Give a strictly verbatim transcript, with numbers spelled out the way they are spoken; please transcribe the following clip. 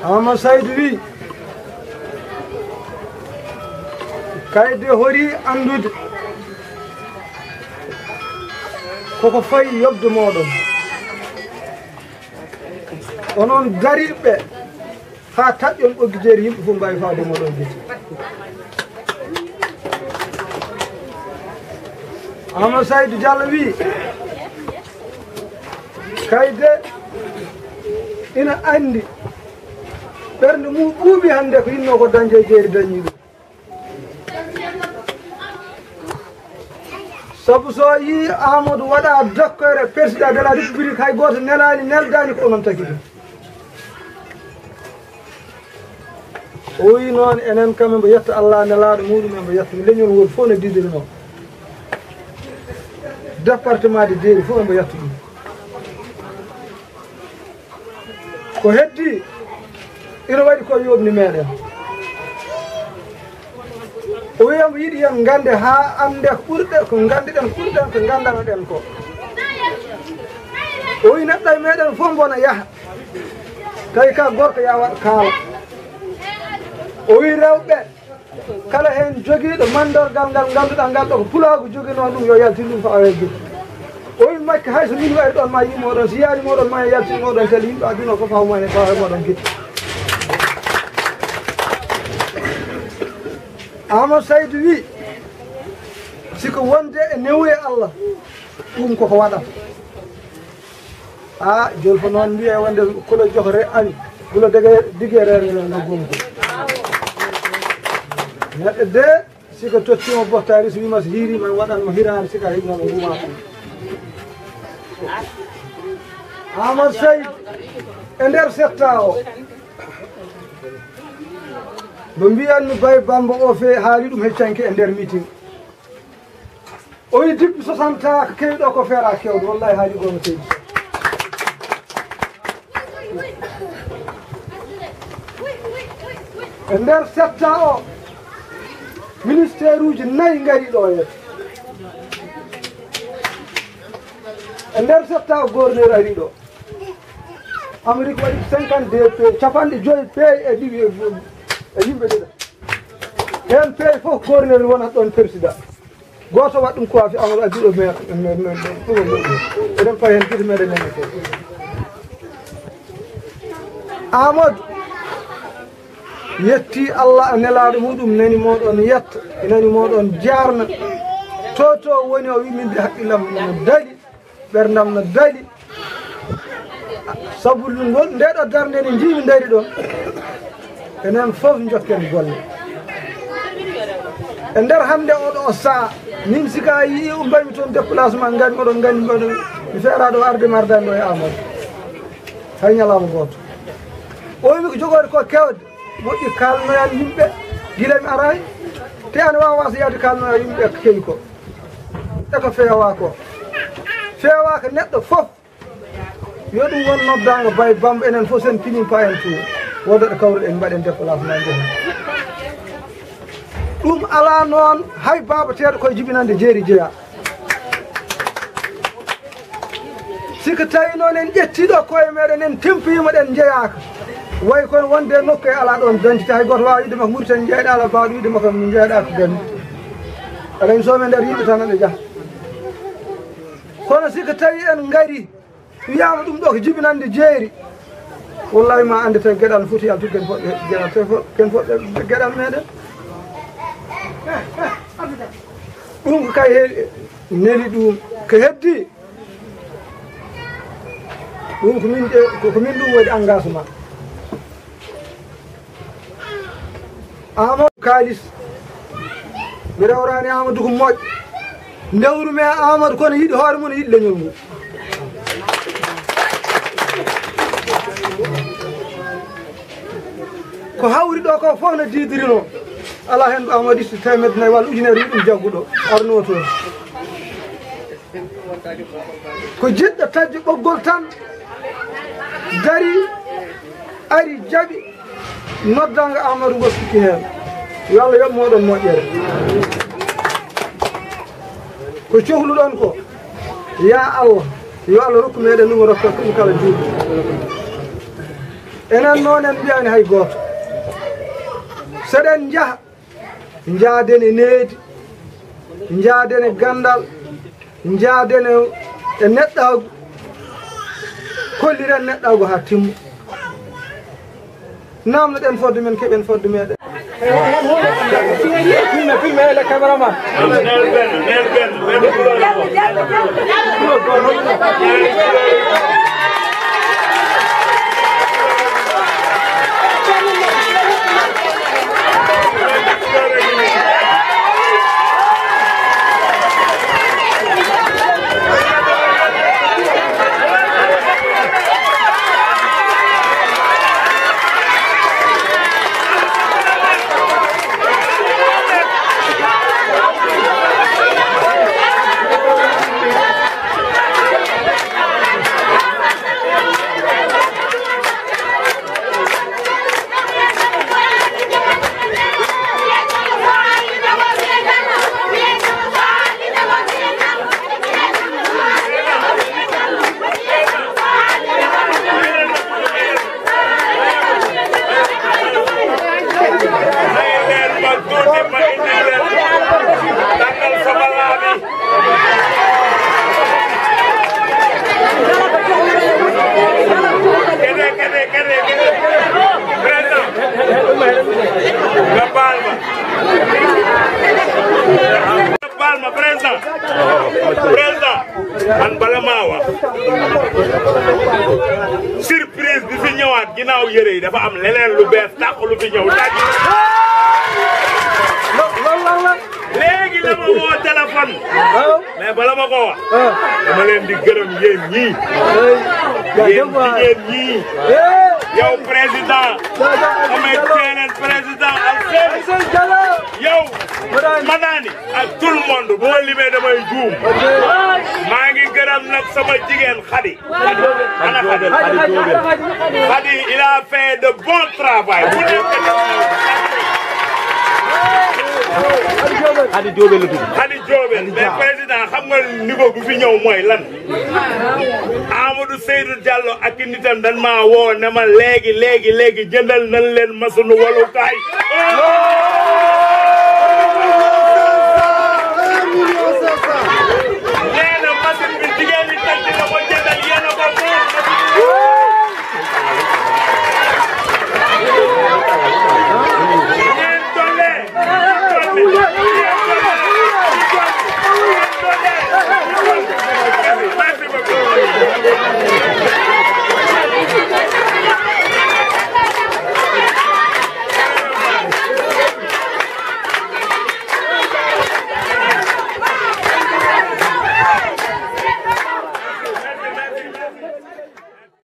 Amadou Saydou wi, kayde hoori anndude koko fayi yoɓde mooɗon. Onon dariiɓe haa taƴƴon ɓoggi jeeri, yimɓe fof mbaawi faade mooɗon gite. Amadou Saydou Diallo wi, kayde ina anndi ɓernde mum ɓuuɓi hannde ko yinnoo ko dañde e jeeri dañii ɗum. Sabu so yii Amadou waɗa dokkere président de la république, hay gooto nelaani, neldaani, ko onon tagi ɗum. O wi noon, enen kam, mbo yetta Allah, nelaaɗo muɗum, mbo yetta leñol ngol fof no didirnoo. Département de Jeeri fof mbo yetta ɗum. Ko heddi ina waɗi ko yooɓni meɗen. O wiya mbo yiɗi en ngannde haa annde ko ɓurɗe, ko ngannduɗen ɓurɗen ko nganndanoɗen ko. O wi neɗɗo e meɗen fof mbo na yaha. Tawi ka gorko ya waɗ kaala. O wi rewɓe, kala heen jogiiɗo manndorgal ngal ngannduɗaa ngal ɗo ko pulaagu joginoo ɗum, yo yaltin ɗum fawa e gite. O wi Makki, hay so min wari ɗoon ma yii mooɗon, si yaani mooɗon ma yaltin mooɗon tali, yimɓe aduna fof haw ma ne fawa e mooɗon gite. Amadou Saydou wi, si ko wonde e newuye Allah, ɗum koko waɗata. A jolfo noon mbiye wonde kulo jokre ani, kulo dege dige rere no no gomko. Neɗɗo de, sika tottima bottari, so wima so hiirima, waɗan mo hirani, sika hiɗno mo gumata. Amadou Sey, e nder setta o, no mbiyanmi Bay Bamba o fe haali ɗum heccanke e nder meeting. O wi depuis soixante ans ko kewi ɗo ko feera kewɗo, wallahi haali gono seydi. E nder setta o, ministère uji nayi ngari ɗo e. E nder setta o, gouverneur ari ɗo. Amérique waɗi cinquante-deux pays, capanɗe joyi pays e ɗiɗi e, e yimɓe ɗiɗa. Heen pays fof gouverneur wonat ɗon président. Gooto waɗ ɗum ko waafi Amadou Abdou ɗo maire, maire, maire, ɗum, ɗum, ɗum. Eɗen pawi heen gite meɗen nani fof. Amadou yetti Allah e nelaaɗo muɗum, nani moɗon yetta, nani moɗon jaarna. To, to woni o wi min de haqqillam no dali, ɓerdam no dali. Sabu ngol, nde ɗo darnde nde njiimi ndari ɗon, enen fof njokken golle. E nder hannde oɗo o saha, min sika a yii o mbaymi toon déplacement, ngari moɗon nganndi mbaɗo mi feeraɗo arde mardani ɗo e Amadou. Hay ñalaama gooto. O wimi ko jogoode ko kewde, moƴƴi kaalnoyan yimɓe, gila mi araani, te ana waawa so yaade kaalnoya yimɓe e ko kewi ko. E ko feewa ko. Feewa ko neɗɗo fof. Yo ɗum won noddaango Baye Bamba, enen fof sen pinin pa en tuur. Wooda ɗo kawruɗen mbaɗen déplacement njehen. Ɗum alaa noon hay baaba teeɗo koye jibinande jeeri jeyaa. Si ko tawi noon en ƴetti ɗo koye meɗen, en tempiima ɗen njeyaaka. Way kono wonde nokku e alaa ɗoon dentité, hay gooto waawa wiide makko Mauritanie njeyɗaa, alaa baawɗo wiide makko min njeyɗaa ko gandi. Aɗa anndi so men nder yimɓe tan aɗa jaha. Kono si ko tawi en ngari, wiyaama ɗum ɗo ko jibinande jeeri. Wallahi ma annde tawi geɗal no foti yaltude ken fof, geɗal te fof, ken fof geɗal meɗen. Ɗum ko kay he-, neli ɗum ko heddi. Ɗum ko min ɗe-, ko, ko min ɗum waɗi engagement. Amadou kaalis. Mi rewrani Amadou ko moƴƴo. Ndewru mi e Amadou kono yiɗi hoore mum, yiɗi leñol mum. Ko hawri ɗo ko fof no diidirino. Alaa heen ɗo Amadou itti teemedde nayi walla ujunere wiɗum jagguɗo arno toon. Ko jiɗɗo taƴde ɓoggol tan, dari, ari, jaɓi noddaango Amadou ngol sikki heen. Yo Allah yoɓ mooɗon moƴƴere. Ko cohluɗon ko, ya Allah, yo Allah rokku meɗen ɗum, rokka ɗum kala juuɗe. Enen noon en mbiyani hay gooto. Seɗen njaha, njaaden e needi, njaaden e ganndal, njaaden e, e neɗɗaagu, kolliren neɗɗaagu haa timma. Naamnoɗen fodde men, keɓen fodde meɗen. Filme, filme, le cameraman. Kede, kede, kede, kede. Président. Nga baal ma. Nga baal ma, président. Président. Man bala maa wax. Surprise bi fi ñëwaat ginnaaw yére yi, dafa am leneen lu bees tàq lu fi ñëw. Tàq. Lo-, loolu lan la? Léegi la ma woo téléphone. Waaw. Mais bala ma ko wax, ah, dama leen di gërëm yéen ñii. Hey. Yéen jigéen ñii. Hey. Yow président, jaajëf, samay Diallo. Président Alseni. Alseni Diallo. Yow, Madani. Madani, ak tout le monde, bu ma limee damay juum. Ok. Maa ngi gërëm nag sama jigéen Khady. Khady, ana Khady? Khady Diobel. Khady, il a fait de bon travail. Bu nekk Khady Diobel la tudd. Khady Diobel. Mais président, xam nga niveau bu fi ñëw mooy lan? Amadou Seydou Diallo ak i nitam dañ maa woo ne ma léegi, léegi, léegi jëndal nañ leen masunu walukaay.